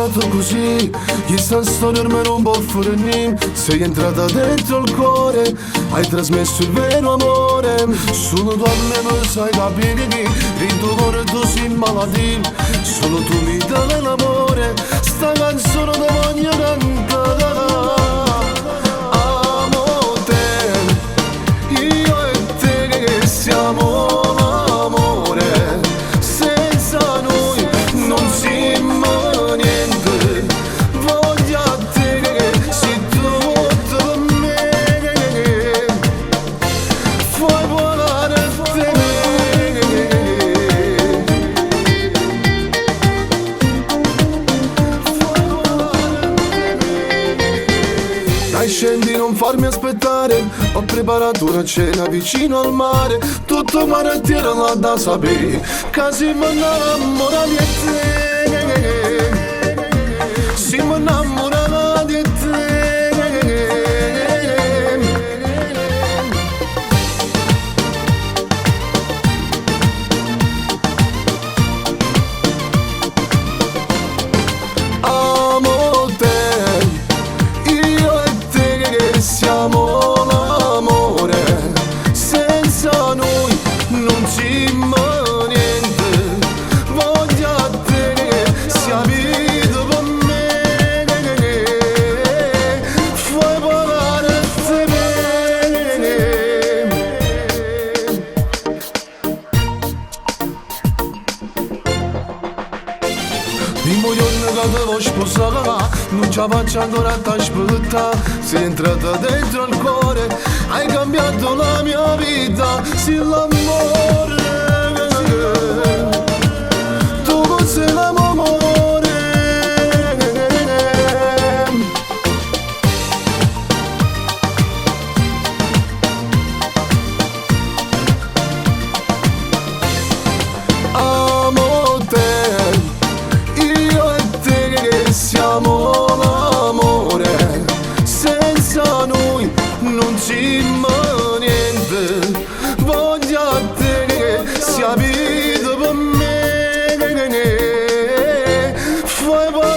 Innamorato così, chissà storia ormai non può finire. Sei entrata dentro il cuore, hai trasmesso il vero amore. Solo tu a me mi sai capire, il tuo cuore tu sei malattia. Solo tu mi dai l'amore, sta canzone te voglio cantare. Amo te, io e te che siamo l'amore, senza noi non siamo niente. Voglio a te che sei tutto per me. Fai volare te. Fai volare te. Dai scendi, non farmi aspettare. Ho preparato una cena vicino al mare. Tutto quartiere l'ha da sapere che siamo innamorati di te. Siamo innamorati di te. Amo te, io e te che siamo l'amore, senza noi non siamo niente. Voglio a te che sia vita per me. Fai volare te me. Primo giorno che te vo sposare, non ci faccio ancora a t'aspettare. Sei entrata dentro il cuore, hai cambiato la mia vita. Sì, l'amore, tu sei l'amore. Amo te, io e te che siamo l'amore, senza noi non siamo niente. Voglio a te che sia vita per me. Fai volare.